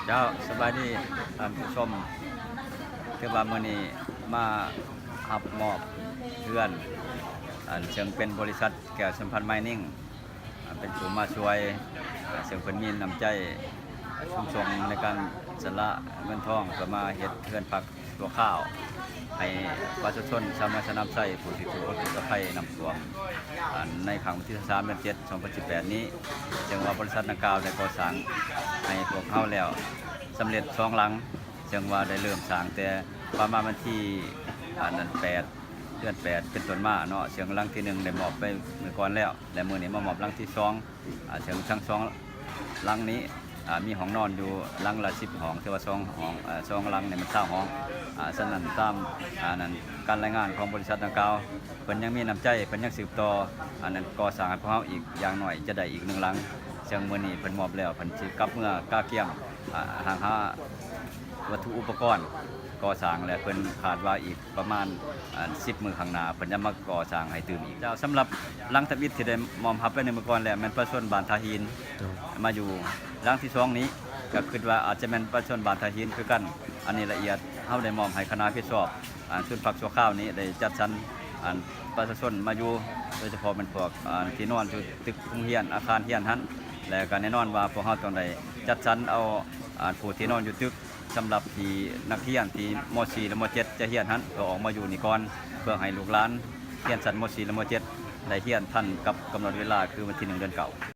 ເຈົ້າ ສະບາຍດີທ່ານຜູ້ຊົມ. ຖືວ່າມື້ນີ້ມາຮັບມອບເຮືອນ ອັນເຊິ່ງເປັນບໍລິສັດແກ້ວສຳພັນໄມນິງ ເປັນຜູ້ມາຊ່ວຍ ເຊິ່ງເພິ່ນມີນ້ຳໃຈສູງສົ່ງໃນການສະຫຼະເງິນທອງ ເພື່ອມາເຮັດເຮືອນພັກຊົ່ວຄາວ ໃຫ້ປະຊາຊົນຊາວເມືອງສະໜາມໄຊ ຜູ້ທີ່ຖືກອຸທົກກະໄພນ້ຳຖ້ວມ ອັນໃນຄັ້ງວັນທີຊາວສາມ ເດືອນເຈັດ ສອງພັນສິບແປດນີ້ ເຊິ່ງວ່າບໍລິສັດດັ່ງກ່າວໄດ້ກໍ່ສ້າງໃຫ້ພວກເຮົາແລ້ວສຳເລັດສອງຫຼັງ ເຊິ່ງວ່າໄດ້ເລີ່ມສ້າງແຕ່ປະມານວັນທີ ອັນນັ້ນ ແປດ ເດືອນແປດ ເປັນຕົ້ນມາເນາະ ເຊິ່ງຫຼັງທີໜຶ່ງໄດ້ມອບໄປມື້ກ່ອນແລ້ວ ແລະມື້ນີ້ມາມອບຫຼັງທີສອງ ອາ ເຊິ່ງທັງສອງຫຼັງນີ້ ອາ ມີຫ້ອງນອນຢູ່ຫຼັງລະສິບຫ້ອງ ຖືວ່າສອງຫ້ອງ ອາ ສອງຫຼັງນີ້ມັນຊາວຫ້ອງ ອາ ສະນັ້ນຕາມ ອາ ນັ້ນ ການລາຍງານຂອງບໍລິສັດດັ່ງກ່າວ ເພິ່ນຍັງມີນ້ຳໃຈ ເພິ່ນຍັງສືບຕໍ່ ອັນນັ້ນ ກໍ່ສ້າງໃຫ້ພວກເຮົາອີກ ຢ່າງໜ້ອຍຈະໄດ້ອີກໜຶ່ງຫຼັງ ເຊິ່ງມື້ນີ້ເພິ່ນມອບແລ້ວ ເພິ່ນຊິກັບເມືອກະກຽມ ອາ ຫາ ຫາວັດຖຸອຸປະກອນກໍ່ສ້າງ ແລະ ເພິ່ນຄາດວ່າອີກປະມານ ອັນ ສິບມື້ຂ້າງໜ້າ ເພິ່ນຈະມາກໍ່ສ້າງໃຫ້ຕື່ມອີກ. ເຈົ້າ ສຳລັບຫຼັງທຳອິດທີ່ໄດ້ມອບຮັບໄປໃນມື້ກ່ອນແລ້ວ ແມ່ນປະຊາຊົນບ້ານທ່າຫີນ ໂດຍ ມາຢູ່. ຫຼັງທີສອງນີ້ ກໍຄິດວ່າອາດຈະແມ່ນປະຊາຊົນບ້ານທ່າຫີນຄືກັນ. ອັນນີ້ລະອຽດ ເຮົາໄດ້ມອບໃຫ້ຄະນະຮັບຜິດຊອບ ອາ ສູນພັກຊົ່ວຄາວນີ້ໄດ້ຈັດສັນ ອັນ ປະຊາຊົນມາຢູ່ ໂດຍສະເພາະແມ່ນພວກ ອັນ ທີ່ນອນຢູ່ຕຶກໂຮງຮຽນ ອາຄານຮຽນຫັ້ນ ແລະ ກໍແນ່ນອນວ່າພວກເຮົາຕ້ອງໄດ້ຈັດສັນເອົາ ອັນ ຜູ້ທີ່ນອນຢູ່ຕຶກ ສຳລັບທີ່ນັກຮຽນທີ່ ມໍສີ່ ແລະ ມໍເຈັດ ຈະຮຽນຫັ້ນ ກໍອອກມາຢູ່ນີ້ກ່ອນ ເພື່ອໃຫ້ລູກຫຼານຮຽນຊັ້ນ ມໍສີ່ ແລະ ມໍເຈັດ ໄດ້ຮຽນທັນກັບກຳນົດເວລາ ຄືວັນທີໜຶ່ງ ເດືອນເກົ້າ.